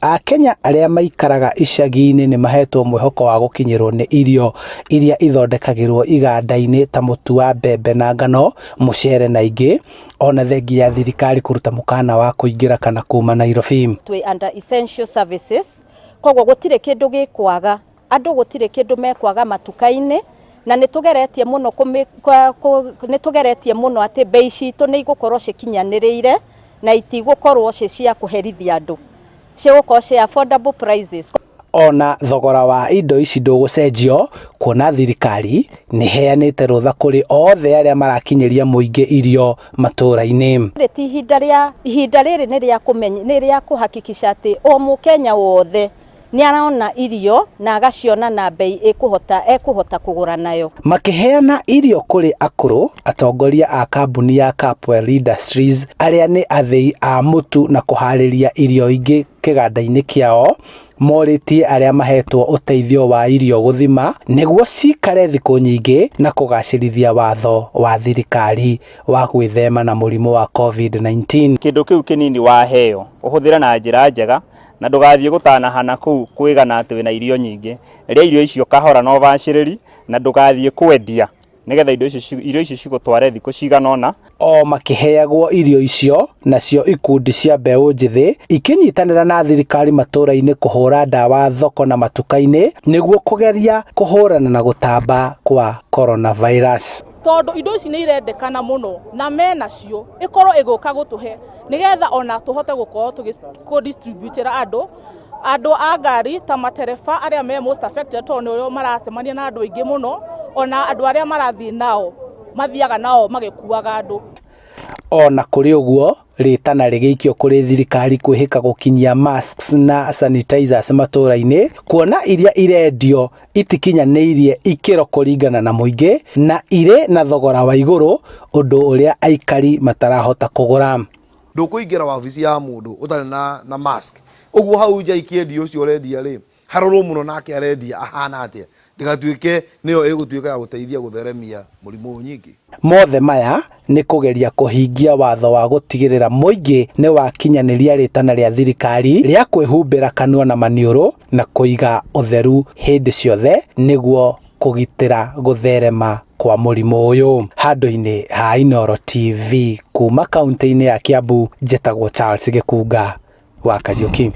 Akenya arĩa maikaraga icagi-inĩ nĩ mahetwo mwĩhoko wa gũkinyĩrwo nĩ irio iria ithondekagĩrwo iganda-inĩ ta mũtu wa mbembe na ngano, mũcere na ingĩ, ona thengia ya thirikari kũruta mũkana wa kũingĩra kana kuma Nairobi. Twĩ under essential services, koguo gũtirĩ kĩndũ gĩkwaga andũ, gũtirĩ kĩndũ mekwaga matuka-inĩ, na nĩ tũgeretie mũno nĩ tũgeretie mũno atĩ bei citũ nĩ igũkorwo cikinyanĩrĩire na itigũkorwo ci cia kũherithia andũ, cigũkorwo ci affordable prices. Ona thogora wa indo ici ndũgũcenjio, kuona thirikari nĩ ĩheanĩte rũtha kũrĩ othe arĩa marakinyĩria mũingĩ irio matũra-inĩ. Rĩ ti ihinda rĩa ihinda rĩrĩ nĩ rĩa kũmenya, nĩ rĩa kũhakikisha atĩ o mũkenya wothe nĩ arona irio na agaciona na bei ĩkũhota ekũhota kũgũra nayo. Makĩheana irio kũrĩ akũrũ, atongoria a kambuni ya Capwell Industries, arĩa nĩ athĩi a mũtu na kũharĩria irio ingĩ kĩganda-inĩ kĩao, morĩtie arĩa mahetwo ũteithio wa irio gũthima nĩguo cikare thikũ nyingĩ na kũgacĩrithia watho wa thirikari wa gwĩthema na mũrimũ wa COVID-19. Kĩndũ kĩu kĩnini waheo ũhũthĩre na njĩra njega na ndũgathiĩ gũtanahana kũu kwĩgana atĩ wĩna irio nyingĩ. Rĩa irio icio kahora na ũbacĩrĩri na ndũgathiĩ kwendia, nĩgetha indo icio, irio icio cigũtware thikũ cigana ũna. O makĩheagwo irio icio, nacio ikundi cia mbeũ njĩthĩ ikĩnyitanĩra na thirikari matũra-inĩ kũhũra ndawa thoko na matuka-inĩ nĩguo kũgeria kũhũrana na gũtamba kwa coronavirus. Tondũ indo ici nĩ irendekana mũno na menacio ĩkorwo ĩgũka gũtũhe nĩgetha ona tũhote gũkorwo tũgĩ andũ andũ a ngari ta matereba arĩa me most affected, tondũ nĩo maracemania na andũ aingĩ mũno, ona andũ arĩa marathiĩ nao mathiaga nao magĩkuaga andũ. Ona kũrĩ ũguo, rĩtana rĩgĩikio kũrĩ thirikari kwĩhĩka gũkinyia masks na sanitizers matũra-inĩ, kuona iria irendio itikinyanĩirie ikĩro kũringana na mũingĩ na irĩ na thogora wa igũrũ, ũndũ ũrĩa aikari matarahota kũgũra. Ndũkũingĩra wabici ya mũndũ ũtarĩ na mask. Ũguo hau nja ikĩendia, ũcio ũrendia rĩ, harorwo mũno nake arendia ahana atĩa, ndĩgatuĩke nĩyo ĩgũtuĩka ya gũteithia gũtheremia mũrimũ ũyũ nyingĩ. Mothe maya nĩ kũgeria kũhingia watho wa gũtigĩrĩra mũingĩ nĩ wakinyanĩria rĩtana rĩa thirikari rĩa kwĩhumbĩra kanua na maniũrũ na kũiga ũtheru hĩndĩ ciothe nĩguo kũgitĩra gũtherema kwa mũrimũ ũyũ. Handũ-inĩ ha Inooro TV kuma kaunti-inĩ ya Kiambu, njĩtagwo Charles Gĩkunga wa Kariuki.